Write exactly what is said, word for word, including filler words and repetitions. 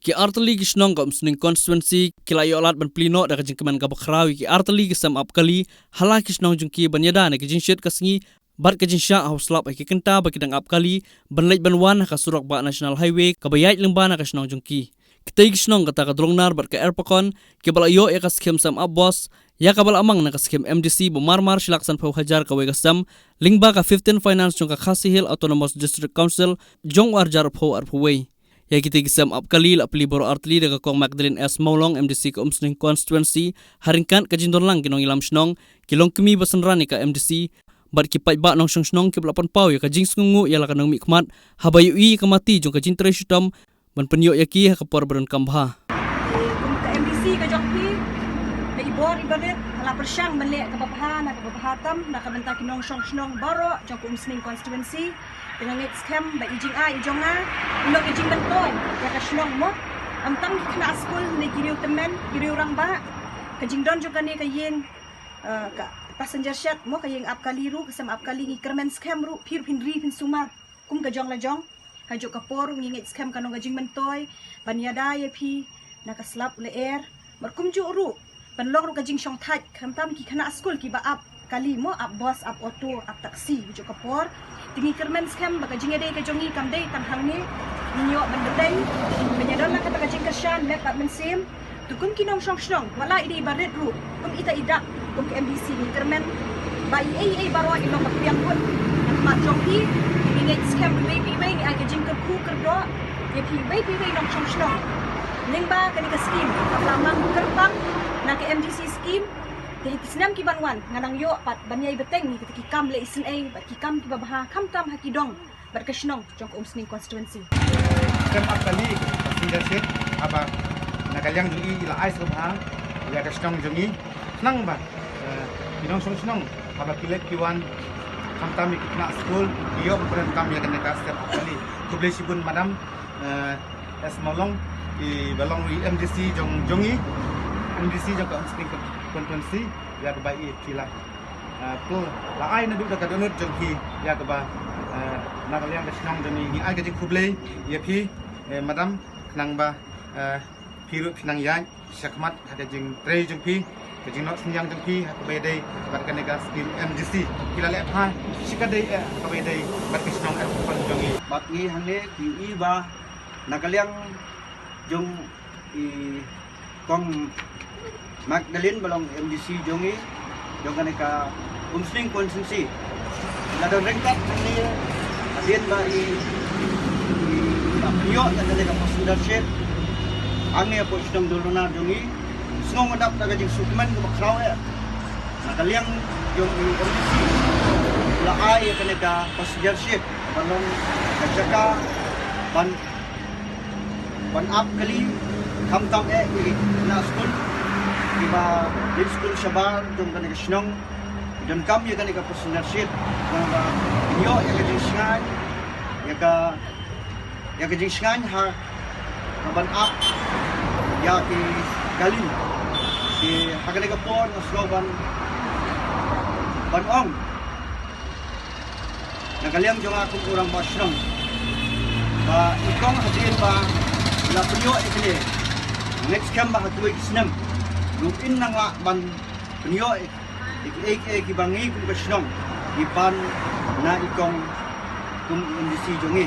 Ki artylli ki shnong ka Umsning constituency ki la ïoh lad ban plie noh da ka jingkmen kaba khraw ïa ki artylli ki sem ap kali ha la ki shnong jong ki ban ïada na ka jingshit ka sngi bad ka jingshah ha u slap ha ki kynta ba ki dang ap kali ban leit ban wan ha ka surok bah National Highway kaba ïaid lyngba na ka shnong jong ki. Kitei ki shnong kata ka Dolongnar bad ka Erpakon kiba la ïoh ïa ka skhim sem ap bos, ïa kaba la mang na ka skhim M D C ba marmar shi lak sanphew hajar kawei ka sem, lyngba ka fifteen Finance jong ka Khasi Hills Autonomous District Council jong u arhajar arphew arphew wei. Ïa kitei ki sem ap kali la plie baroh artylli da ka Kong Magdalene S Mawlong, M D C ka Umsning constituency, ha ryngkat ka jingdon lang ki nongïalam shnong, ki longkmie ba synran ïa ka M D C bad ki paidbah nongshong shnong kiba la pynpaw ïa ka jingsngewnguh ïa la ka nongmihkhmat haba ïohi ïa ka mati jong ka jingtrei shitom ban pynïoh ïa ki ha ka por ba donkam bha. Kum ka M D C ka jong phi, ka i bor i barit, la pyrshang ban leh kaba bha na kaba bha tam na ka bynta ki nongshong shnong baroh jong ka Umsning constituency. Te nga ngeit skhem ba i jingai i jong nga i long i jingmyntoi ïa ka shnong mo. Ym tang ki khynnah skul ne ki riew tymmen, ki riew rangbah. Ka jingdon jong kane ka ïing, eh, ka passenger shed mo, ka ïing ap kali ruh, ka sem ap kali, ngi kyrmen skhem ruh, phi ruh phin ri phin sumar kum ka jong la jong. Kajuh ka por ngi ngeit skhem kan long ka jingmyntoi ban ïada ïa phi na ka slap lyer. Bad kumjuh ruh ban long ruh ka jingshongthait khamtam ki khynnah skul kiba ap kali mo, ap bos, ap auto, ap taxi kajuh ka por. Te ngi kyrmen skhem ba ka jingïadei ka jong ngi kam dei tang hangne, ngi ïoh ban dei ban ïadon la kata ka jingkyrshan met bad mynsiem. Te kum ki nongshong shnong, wat la i dei i barit ruh, kum ita i dak, kum ka M D C ngi kyrmen ba i ei i ei baroh i long ka pdiang kut na khmat jong phi. Ngi ngeit skhem ba iwei pa iwei ngi ai ka jingkyrkhu kyrdoh ïa phi iwei pa iwei nongshong shnong lyngba kane ka skim kaba la mang kyrpang na ka M D C skim. Te ha ki snem ki ban wan nga nang ïoh pat ban ïai bteng ïa kita ki kam leh isynei bad ki kam kiba bha khamtam ha ki dong bad ka shnong jong ka Umsning constituency. Sem ap kali ka leadership haba na ka liang jong i i la ai sngewbha ïa ka shnong jong i. Khnang ba, eh, ki nongshong shnong haba ki leit ki wan khamtam ïa ki khynnah skul ki ïoh ban pyndonkam ïa kane ka sem ap kali. Khublei shibun madam, eh, S Mawlong, iba long i M D C jong jong i, M D C jong ka Umsning constituency, ïa kaba i phi la, eh, pynlait naduh da ka dohnud jong phi ïa kaba, eh, na ka liang ka shnong jong i ngi ai ka jingkhublei ïa phi, eh, madam, khnang ba, eh, phi ruh phi nang ïaid shakhmat ha ka jingtrei jong phi, ka jingnoh synñiang jong phi ha kaba ïadei bad kane ka skim M D C. Phi la leh bha shikatdei eh ha kaba ïadei bad ka shnong eh jong i. Bad ngi hangne ngi i ba na ka liang jong i Kong Magdalene ba long M D C jong i jong kane ka Umsning constituency. La don ryngkat hangne hadien ba i, i, i la pynïoh ïa kane ka passenger shed. Hangne hapoh shnong Dolongnar jong i, sngew nga dap da ka jingsngewkmen kaba khraw eh. Na ka liang jong i M D C la ai ïa kane ka passenger shed ba long ka jaka ban ban ap kali khamtam eh ïa ki khynnah skul kiba leit skul shabar jong kane ka shnong. Donkam ïa kane ka passenger shed khnang ba ïoh ïa ka jingshngaiñ, ïa ka, ïa ka jingshngaiñ ha ka ban ap ïa ki kali. Te ha kane ka por nga sngew ban, ban ong na ka liang jong nga kum u rangbah shnong ba i kong hadien ba la pynïoh ïa kane, ngeit skhem ba ha kiwei ki snem ruh in nang lah ban pynïoh ïa kiei kiei kiba ngi kum ka shnong ngi pan na i kong kum u M D C jong ngi.